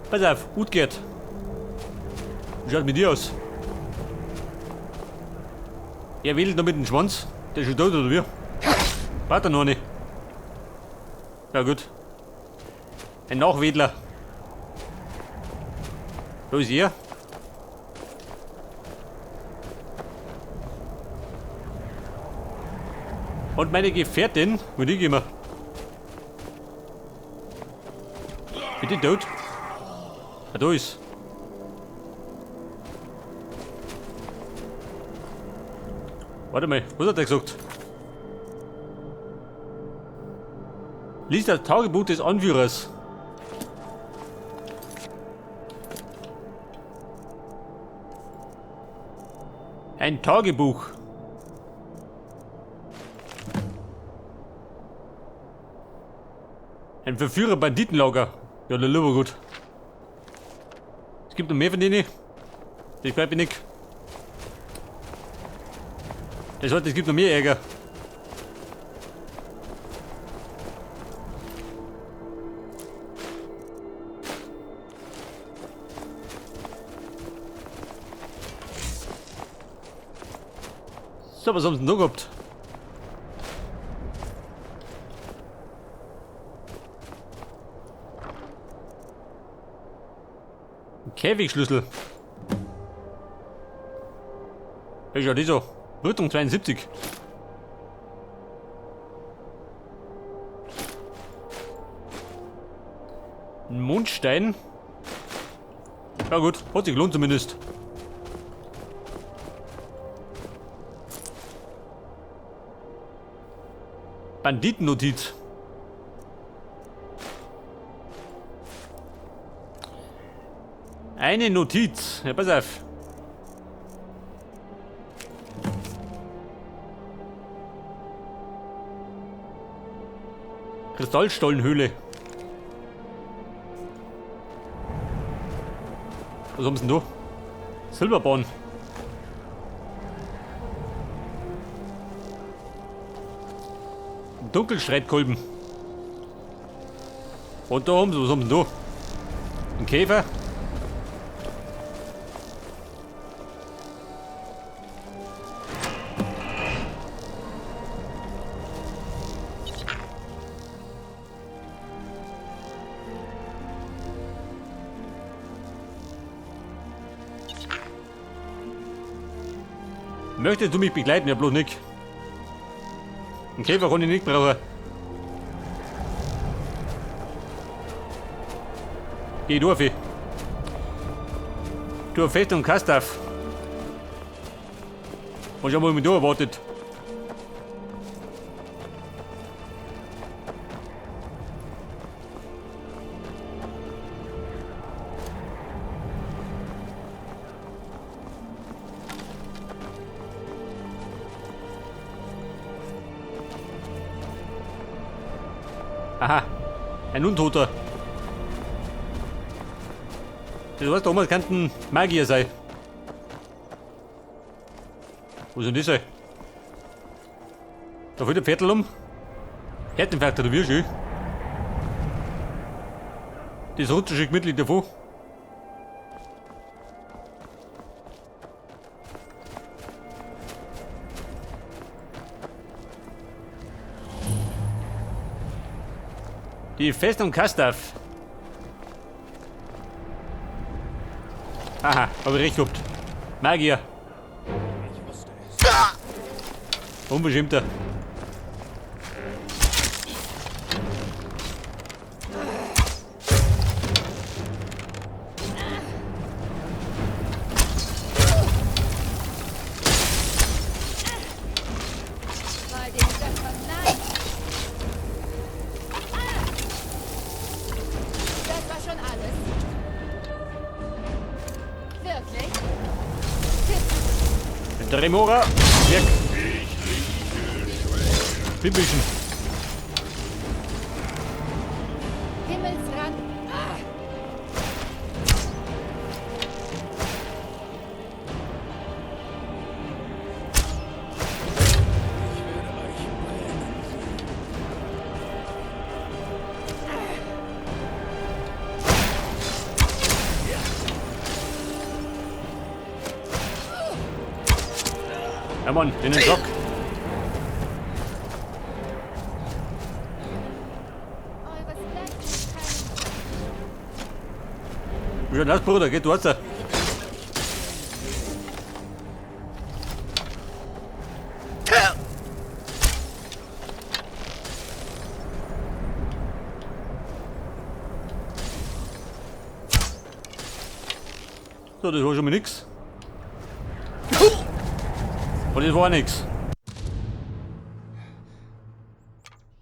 Pass auf, Utgerd. Wie schaut mit dir aus? Er wedelt noch mit dem Schwanz. Der ist schon tot, oder wie? Warte noch nicht. Ja gut. Ein Nachwedler. Da ist er. Und meine Gefährtin, wo die gehen wir? Bin die tot? Ah, da ist. Warte mal, was hat er gesagt? Lies das Tagebuch des Anführers. Ein Tagebuch. Ein Verführer Banditenlager. Ja, der lieber gut. Es gibt noch mehr von denen. Das bleibt mir nicht. Das heißt, es gibt noch mehr Ärger. So, was haben sie denn da gehabt? Ein Käfigschlüssel. Ist ja dieser. Rüstung 72. Ein Mondstein. Ja gut, hat sich gelohnt zumindest. Banditennotiz. Eine Notiz. Ja, pass auf. Kristallstollenhöhle. Was haben sie denn da? Silberbahn. Dunkelstreitkolben. Und da haben sie, was haben sie denn da? Ein Käfer. Möchtest du mich begleiten? Ja, bloß nicht. Einen Käfer kann ich nicht brauchen. Geh durch. Du Festung Kastav. Und schon mal mit du erwartet. Aha, ein Untoter. Das heißt, damals könnten Magier sein. Wo sind die sein? Da fällt ein Viertel um. Herzinfarkt oder wie schön. Das rutscht schon gemütlich davon. Die Festung Kastav. Aha, hab ich recht gehabt. Magier. Unbestimmter. Dremora, weg. Bimbischen. Himmelsrand. Ah. Ich werde euch brennen sehen. Ja Mann, in den Sack. Wie schaut das, Bruder? Geht weiter. So, das war schon mal nix. Und das war nix.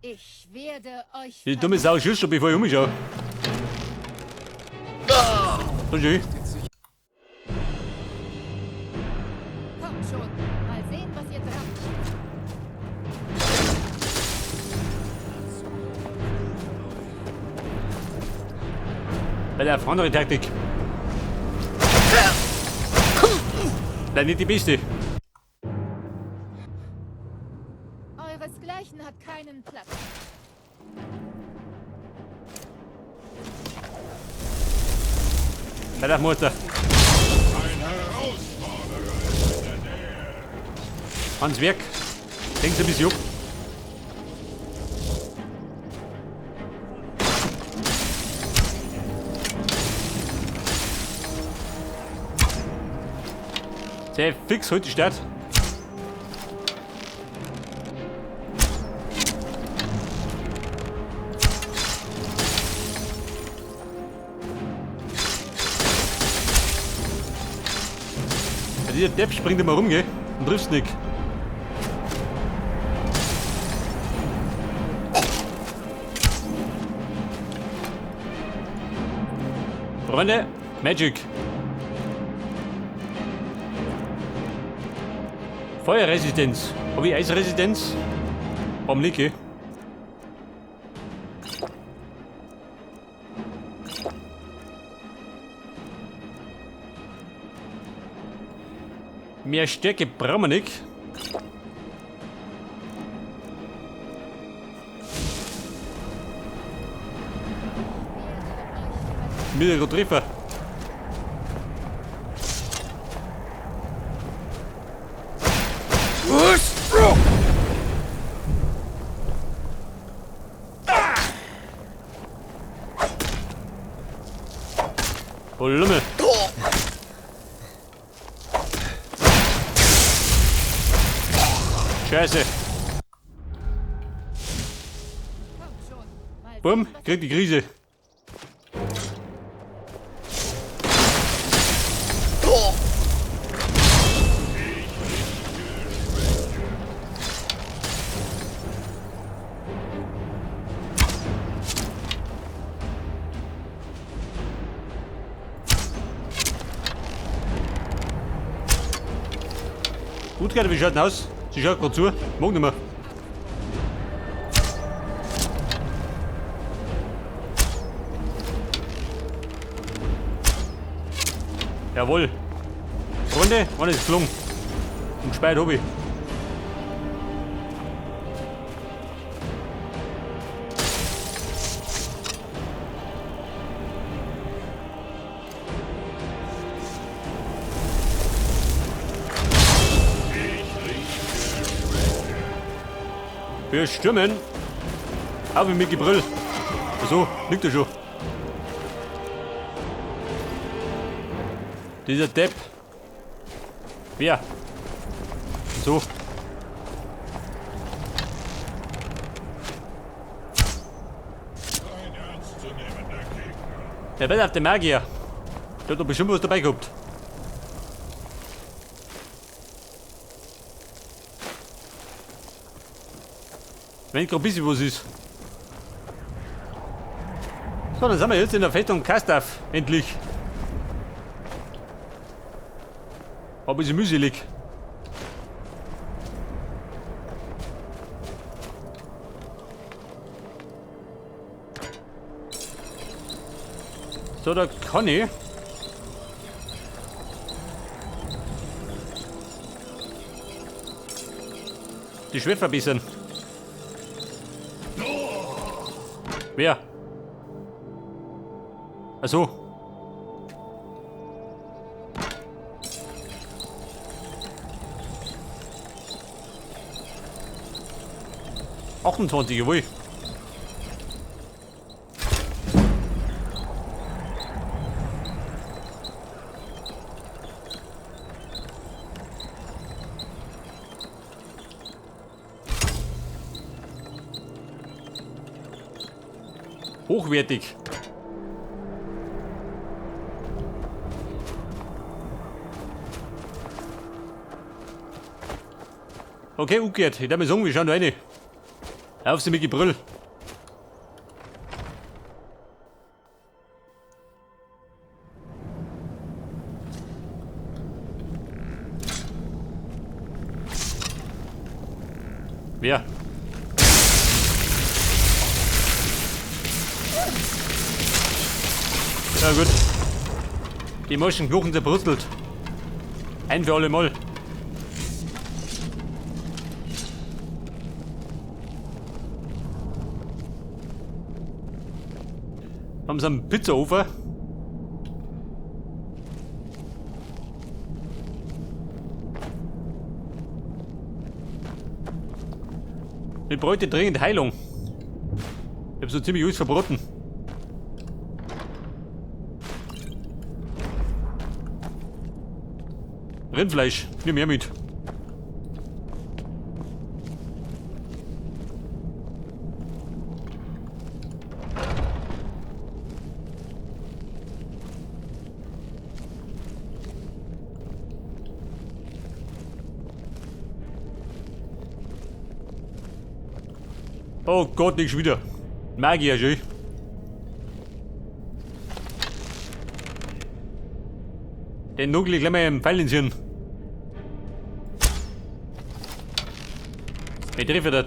Ich werde euch Die dumme Sau schießt schon, bevor ich umschaue. So schön. Kommt schon. Mal sehen, was ihr drauf habt. Bei der andere Taktik. Nein, nicht die beste. Euresgleichen hat keinen Platz. Bei der Mutter. Ein Herausforderer ist in der Nähe. Ans Werk. Denken Sie ein bisschen ab. Sehr fix heute die Stadt. Ja, dieser Depp springt immer rum, gell? Und triffst nicht. Freunde, Magic. Feuerresistenz. Hab ich Eisresistenz? Warum nicht, gell? Mehr Stärke brauchen wir nicht. Werde euch Mir Treffer. Oh, Lumme. Scheiße. Kommt schon. Mal Bumm, sehen, was krieg die Krise. Gut, wie schaut denn aus? Sie schaut gerade zu. Mag nicht mehr. Jawohl. Freunde, wann ist gelungen? Und gespeit hab ich. Wir stürmen. Auf mit Gebrüll. So, liegt er schon. Dieser Depp. Wer? So. Kein ernstzunehmender Gegner. Der wird auf den Magier. Der hat doch bestimmt was dabei gehabt. Wenn gerade ein bisschen was ist. So, dann sind wir jetzt in der Festung Kastav. Endlich. War ein bisschen mühselig. So, da kann ich. Die Schwert verbessern. Wer? Ach so. 28, jawohl. Hochwertig. Okay, umgekehrt. Ich darf mir sagen, wir schauen da rein. Auf sie mit Gebrüll. Wer? Ja gut. Die Moschen Knochen zerbrutzelt. Ein für alle Mal. Haben sie einen Pizzaofen? Ich bräuchte dringend Heilung. Ich hab so ziemlich alles verbraten. Rindfleisch, nimm her mit. Oh Gott, nicht schon wieder. Magier, schön. Den nugel ich gleich mal im Pfeil ins Hirn. Ich treffe das.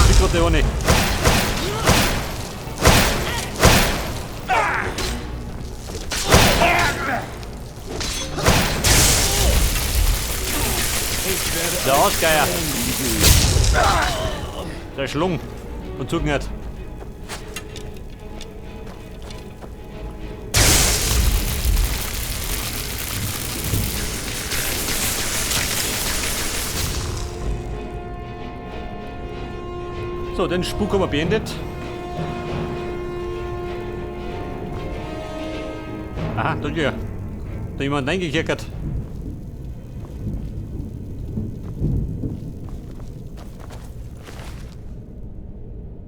Ich gerade ohne. Der Aasgeier. Der Schlung und zugehört. So, den Spuk haben wir beendet. Aha, da ja. Da jemand reingekerkert.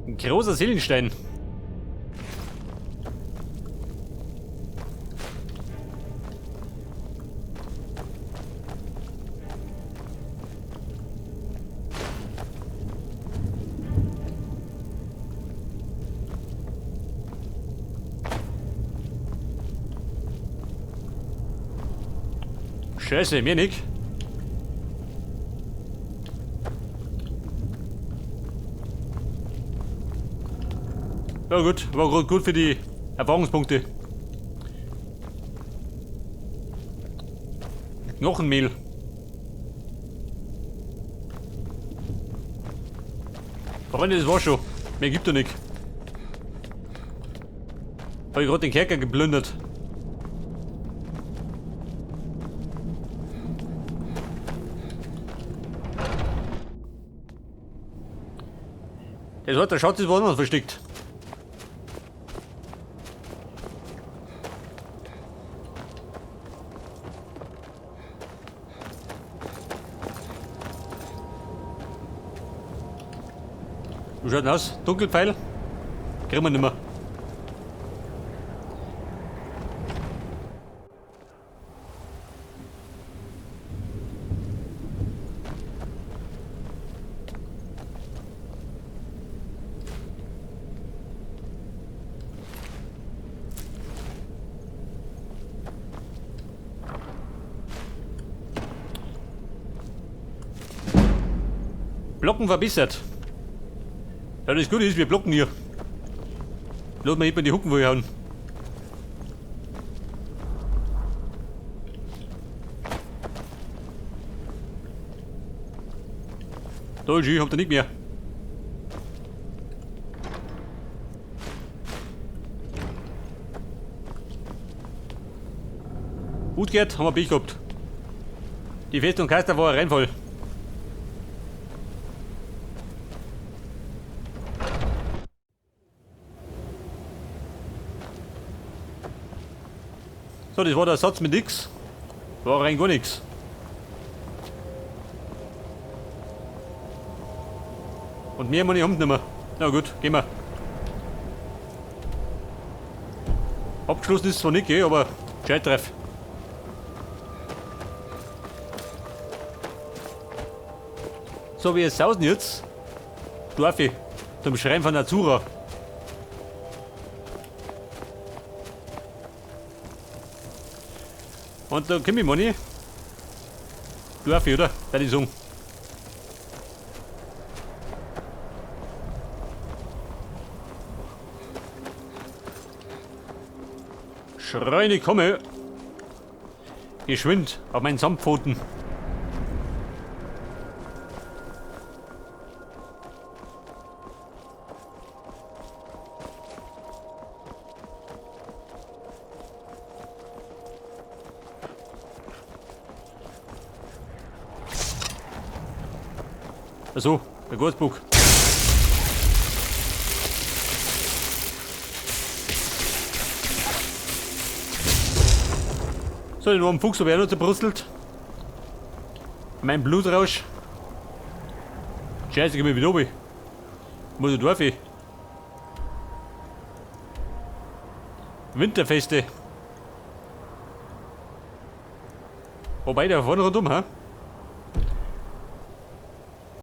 Ein großer Seelenstein. Scheiße, mir nicht. Ja gut, war gut für die Erfahrungspunkte. Knochenmehl. Freunde, das war schon. Mehr gibt er nicht. Hab ich gerade den Kerker geplündert. Das hat der Schatz ist woanders versteckt. Wie schaut denn aus? Dunkelpfeil? Kriegen wir nimmer. Blocken verbessert. Ja, das Gute ist, wir blocken hier. Lass mal eben die Hucken wo hauen. Da ist ich, hab da nicht mehr. Gut geht, haben wir Pech gehabt. Die Festung Kaster war ein Reinfall. So, das war der Satz mit nix. War rein gar nix. Und mehr muss ich nicht mehr. Na gut, gehen wir. Abgeschlossen ist zwar nicht, aber gescheit drauf. So, wie es sausen jetzt, darf ich zum Schrein von Azura. Und da komm ich mal nicht. Darf ich, oder? Da ich sagen. Schreine komme. Geschwind auf meinen Samtpfoten. Achso, der Gurzbuch. So, den armen Fuchs habe ich auch noch zerbrutzelt. Mein Blutrausch. Scheiße, ich komm wieder runter. Muss ich drauf? Winterfeste. Wobei, da vorne rundum, hä?